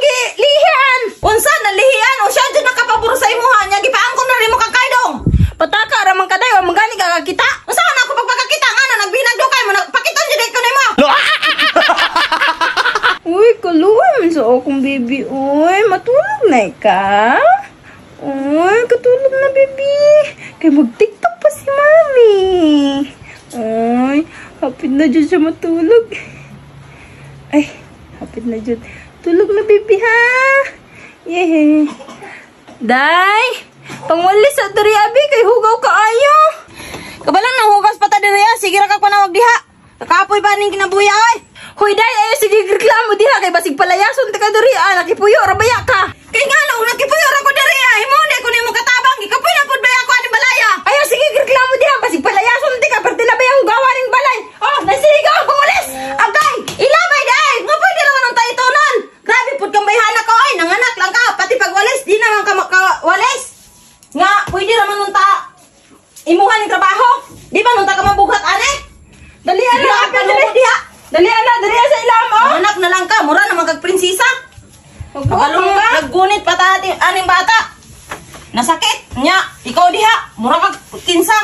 gilihian. Unsa nalihian o siya jud nakapabor sa imuha nya gipaangkon na nimo kang Kaidong. Pataka ra man kaday, wa man gani ka kakita. Unsa na ako pagpakakita nga na nagbinag do kay mo nagpakiton jud ko nimo. Uy, kaluoy man sa akong baby. Uy, matulog na ka? Uy, katulog na, baby. Kay mag-TikTok pa si Mami. Uy, hapit na dyan siya matulog. Ay, hapit na dyan. Tulog na, baby, ha? Yeah. Day, pangwalis sa diri, abi, kay hugaw kaayo. Kabalang nang hugas pa ta diri ah. Sige ra kag panawag diha. Kakapoy ba ning kinabuya oy? Hoy, day, ayo sige reklamo diha kay basig palayason ta ka diri ah, nakipuyo ra baya ka. Kay nga nung nakipuyo ra ko diri ah. Imo di ko nimo katabang gikapoy na pud baya ko ani balaya. Ayo sige reklamo diha basig palayason ti ka perti na ba yung gawa ning balay. Oh, nasigaw pangulis. Agay, ilabay day. Nga pwede naman ang taitonon. Grabe pud kang bayhana ka oy, nanganak lang ka pati pagwalis di naman ka makawalis. Nga pwede raman nung ta imuha ning trabaho. Di ba nung ta ka mabugat ane? Dali ana, Grabe apel ka dali. diha. Dali ana, dali sa ilam oh. Nanganak na lang ka, mura naman kag prinsesa. Kabalong ka. naggunit pa ta aning bata. Nasakit nya, ikaw diha, mura kag kinsa.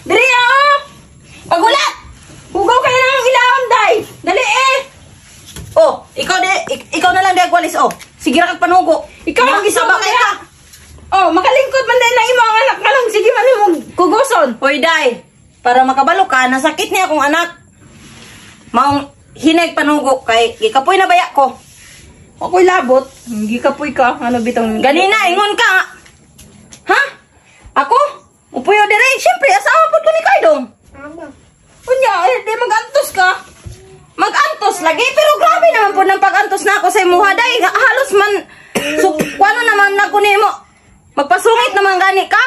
Dali ah, oh. Pagulat. Hugaw kayo ng ilam day. Dali eh. Oh, ikaw di, ikaw na lang di agwalis oh. Sige ra kag panugo. Ikaw ang Nya, gisama sabakay ka. Oh, makalingkod man din na imo ang anak nga lang sige man imong kugoson. Hoy, day, para makabalo ka, nasakit niya akong anak. Maong hineg panugo kay gikapoy na baya ko. Ako'y labot. Hindi ka puy ka. Ano bitong Ganina, ingon ka. Ha? Ako? Upuyo dire. Siyempre, asawa pud ko ni Kaidong. Unya, eh, di magantos ka. Magantos lagi, pero grabe naman po ng pag-antos na ako sa imuha, day. Halos man, so, kuano naman na ko nimo. Magpasungit naman gani ka.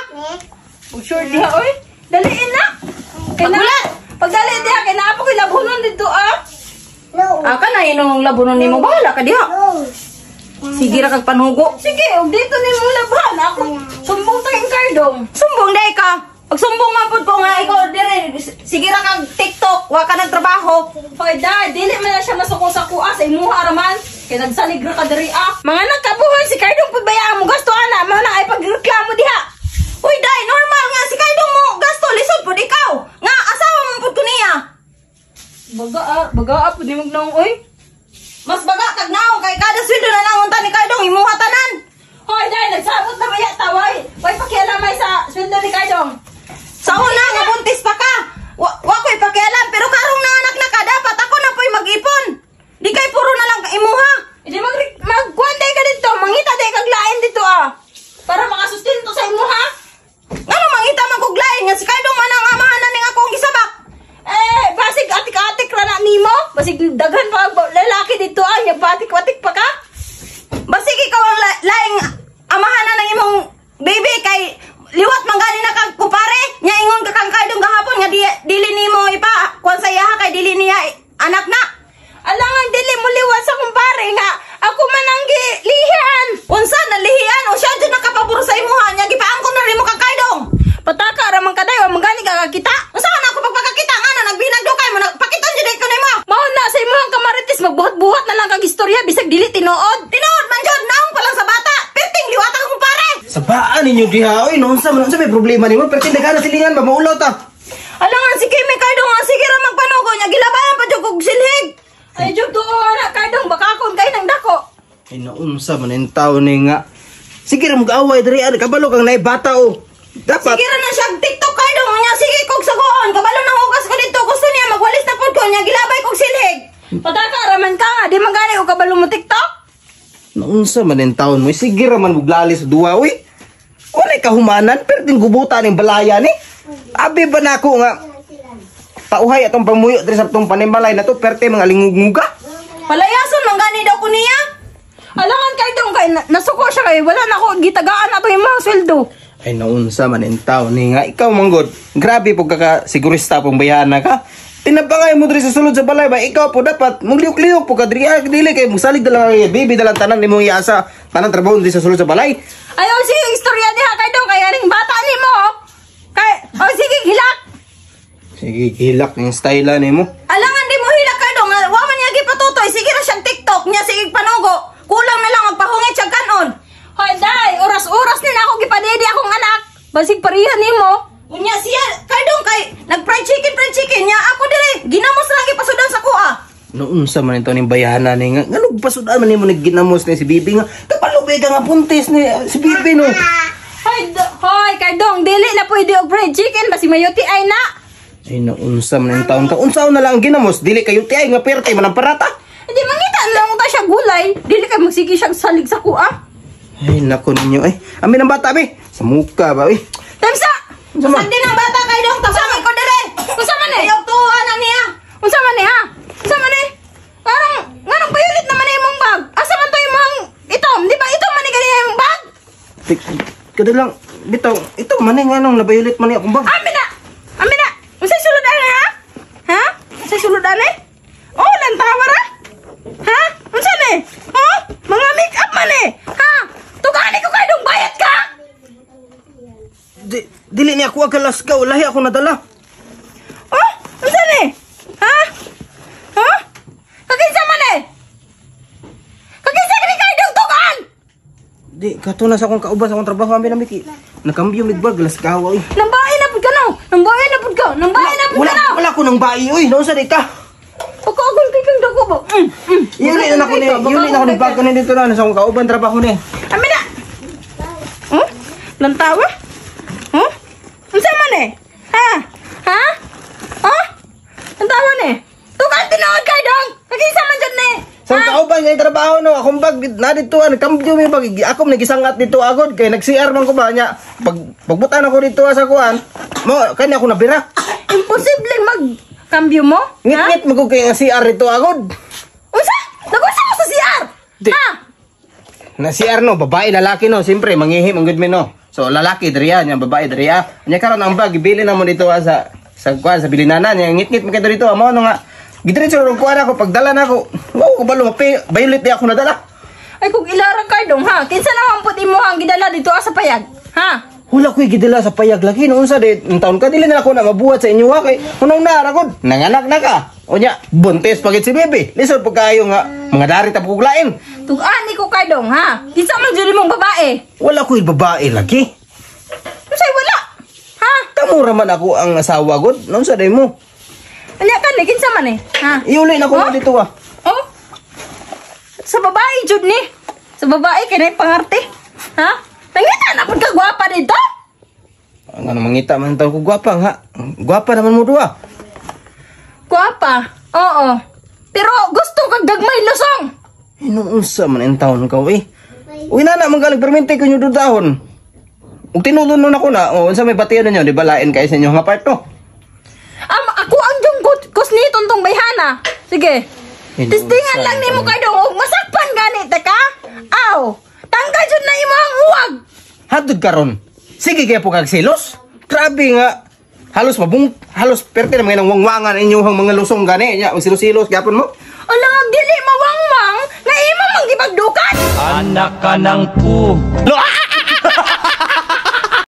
Ug sure diha oy. Daliin na. Kay na. Pagulat. Pagdali diha kay naa pa ko'y labunon dito ah. Aka na inong labunon nimo bahala ka diha. Sige ra kag panugo. Sige, ug dito nimo labhan ako. Sumbong ta kang Kardong. Sumbong day ka. Pag sumbong man pud ko nga ikaw dire, sige ra kag TikTok, wa ka nagtrabaho. Hoy, dad, dili man na siya masuko sa kuha sa imuha raman. Kay nagsalig ra ka diri ah. Mga nagkabuhan si Kardong pagbayaan mo gasto ana, mao na ay pagreklamo diha. Uy, day, normal nga si Kaidong mo gasto lisod pud ikaw. Nga asawa man pud ko niya. Baga ah, baga ah, pud nimog naong oy. Mas baga kag naong kay kada sweldo na lang unta ni Kaidong imuha tanan. Hoy, dad, nagsabot na baya ta, way. Way pakialamay sa sweldo ni Kardong. Sa una nga buntis pa ka. Wa ko'y pakialam pero karong nanganak na ka dapat ako na po'y mag-ipon. Di kay puro na lang imuha. Hindi mag magkuan day ka dito, mangita day kag lain dito ah. Para makasustento sa imuha. Ngano mangita man kog lain nga si Kaidong man ang amahanan ning akong gisabak. Eh, basig atik-atik ra na nimo. Basig daghan pa ang lalaki dito ah, nya batik-batik pa ka. Basig ikaw ang laing amahanan ng imong baby kay liwat man gani na kag kumpare nya ingon ka kang Kaidong gahapon nga dili nimo ipa kuan sa iyaha kay dili niya anak na. Alangan dili mo liwat sa kumpare nga ako man ang gilihian. Unsa nalihian o siya jud nakapabor sa imuha nya gipaangkon na nimo kang Kaidong. Pataka ra man kaday, wa man gani ka kakita. Unsa na ako pagpakakita nga na nagbinag do kay mo nagpakiton jud ko nimo. Mao na sa imong kamarites magbuhat-buhat na lang kag istorya bisag dili tinuod. Tinuod man jud naong pa lang sa bata. Perting liwat ang kumpare. Sabaan ninyo diha oy, no unsa man unsa may problema nimo? Perti daghan na silingan ba maulaw ta. Alangan si Kimi Kaidong nga sige ra magpanugo nya gilabayan pa jud kog silhig. Ay jud tuo ana Kardong baka akon kay nang dako. Ay naunsa man in taon ni nga. Sige ra mag-away diri an kabalo kang naay bata oh. Dapat Sige ra na siya TikTok Kaidong nya sige kog sagoon kabalo nang hugas ko dito gusto niya magwalis na pud ko nya gilabay kog silhig. Pataka ra man ka nga di man gani og kabalo mo TikTok. Naunsa man in taon mo. Sige ra man muglali sa duwa oy. Walay kahumanan perting gubuta ning balaya ni. Abi ba nako nga tauhay atong pamuyo diri sa atong panimbalay na to perte mga lingugmuga. Palayason man gani daw ko niya. Alangan Kardong kay nasuko siya kay wala na ako gitagaan ato imong sweldo. Ay naunsa man in taon ni nga ikaw manggod. Grabe po ka sigurista pong bayana ka. Tinabangay mo diri sa sulod sa balay ba ikaw po dapat mugliyok-liyok po ka diri ah, dili kay musalig dalang kay baby dalang tanan nimong iasa tanan trabaho diri sa sulod sa balay. Ayaw sige istorya diha Kardong kay aning bata nimo. Kay oh sige hilak. Sige gilak ning style nimo. Alangan di mo hilak Kaidong nga wa man niya gipatutoy sige ra siyang TikTok nya sige panugo. Kulang na lang magpa Basig pareha nimo. Unya siya, kaydong kay nag fried chicken nya ako dire. Ginamos lang gipasudan sa kuha. Noon sa man ito ning bayana ni nga. Nganong pasudan man nimo ni ginamos ni si Bibi nga. Kapalubay ka nga buntis ni si Bibi no. Hoy, hoy, kaydong, dili na pwede og fried chicken basig mayuti ay na. Ay naunsa man ang taon ka. Unsa na lang ang ginamos? Dili kayo ti ay nga perte man ang parata. Hindi mangita na lang ta siya gulay. Dili kay magsige siya salig sa kuha. Ay nako ninyo ay. Amin ang bata be. Sa muka ba eh. Temsa! Unsa man? Saan din ang bata kaydong tabangi ko dire. Unsa man eh? Ayaw tuwa na niya. Unsa man eh ha? Unsa man eh? Nganong nganong bayulit naman eh imong bag? Asa man to imong itom? Di ba itom man ni kanina imong bag? Tik kada lang bitaw ito man eh nganong nabayulit man ni akong bag. Amin na! Amin na! Unsay sulod ani ha? Ha? Unsay sulod ani? Oh, lantawa ra? Ha? Unsa ni? Ha? Mga make-up man eh! Ha? Tugani ko kay dong bayad ka? Di, dili ni ako agalas ka lahi ako nadala. Oh, unsa ni? Ha? Ha? Kakinsa man eh? Kakinsa kini kay dong tugan? Di kato na sa akong kauban sa akong trabaho amin na miki. Nakambyo mig bag laskaw oy. Nambae na pud ka no. Nambae na pud ka. Nambae na pud Wala ka no. wala ko nang bai oy. Naunsa di ka? Pagkaagol kay kang dako ba? Yuli na ako ni, yuli na ako ni bag ko ni dito na sa akong kauban trabaho ni. Amin na. Oh? Lantawa? Oh? Unsa man eh? Ha? Ha? Oh? Lantawa ni? Tukan tinuod kay dong. Kakinsa man jud ni? Sa akong kauban nga trabaho no, akong bag na dito an kambyo mi bag ako man gisangat dito agod kay nag CR man ko ba nya. Pag pagbutan ako dito sa kuan, mo kani ako nabira. Imposible mag kambyo mo? Ha? Ngit-ngit mo ko kay ang CR dito agod. Unsa? Nag-unsa mo sa CR? Di. Ha? Na CR no, babae lalaki no, siyempre mangihi man gud mi no. So lalaki diriya nya babae diriya. Nya karon ang bag gibili na mo dito sa sa kuan sa bilinanan nya ngit-ngit man kay dito amo no nga. Gidiretso ro kuan ako pagdala na ako. Wow ko balo violet di ako nadala. Ay kung ilarang kay dong ha. Kinsa naman pud imo ang gidala dito sa payag? Ha? Wala ko'y gidala sa payag lagi noon sa di taon ka dili na ako na mabuhat sa inyo ha kay hunaw na ra gud. Nanganak na ka. Unya buntis pagit si bebe. Lisod pag kayo nga mga dari ta pug lain. Tug-ani ko kay dong ha. Kinsa man jud imong babae? Wala ko'y babae lagi. Unsay wala? Ha? Kamo ra man ako ang asawa gud. Noon sa day mo. Anya ka ni kinsa man eh? Ha? Iuli na ko Huh? na dito ah. Oh? Sa babae jud ni. Sa babae kay nay pangarte. Ha? Nangita na pud ka gwapa dito. Ang ano mangita man taw ko gwapa nga. Gwapa naman mo duha. Gwapa. Oo. Pero gusto kag gagmay lusong. Inuunsa man ang taon ka eh. Uy nana man galing permente ko nyo dudahon. Ug tinulon nun ako na, oh, unsa may batiyan ninyo, di ba lain kay sa inyo nga part no? Ako ang jung kusniton tong bayhana. Sige. Inuunsa Testingan lang nimo kay dong og masakpan gani ta ka. Aw. Tanggal jud na imo ang uwag. Hadud karon. Sige kaya po kag selos. Grabe nga. Halos mabung halos perte na mga nang wangwangan inyong mga lusong gani nya, silos-silos gyapon mo. Ala nga dili mawangwang nga imo mang gipagdukan. Anak ka ng pu. Lo ah!